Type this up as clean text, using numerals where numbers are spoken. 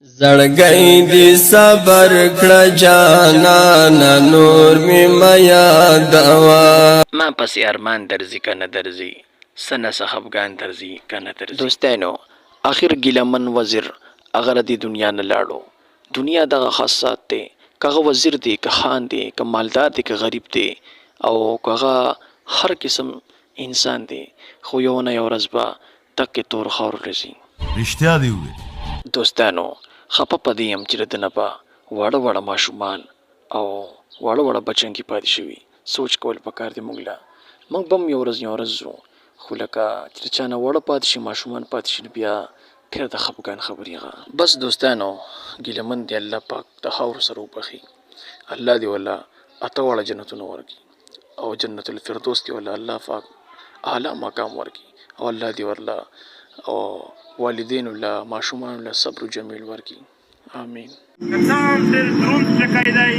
زړګی دی صبر کړه جانانه نور می مه یادوه. ما پسې ارمان درځي که نه درځي څه نه څه خفګان درځي که نه درځي. دوستانو اخر ګیله من وزیر هغه له دې دنیا نه لاړو دنیا دغه خاص ذات دی که هغه وزیر دی که خان دی که مالدار دی که غریب دی او که هغه هر قسم انسان دی خو یو نه یو ورځ به دقې تور خاورو له ځي. رښتیا دې وویل. دوستانو خپه په دې یم چې د ده نه به واړه واړه ماشومان او واړه واړه بچنګي پاتې شوي سوچ کول پکار دي موږ له موږ به هم یو ورځ یو ورځ ځو خو لکه چې د چا نه واړه پاتې شي ماشومان پاتې شي نو بیا ډېره د خپګان خبرې غه. بس دوستانو ګیله من دې الله پاک د خاورو سره وبخښي الله دې وله اته واړه جنتونه ورکړي. او جنت الفردوس کې ورله الله پاک اعلی مقام ورکړي او الله دې ورله او والدینو له ماشومانو له صبر جمیل ورکړي. آمین. که څه هم ډېر دروند ټکی دی.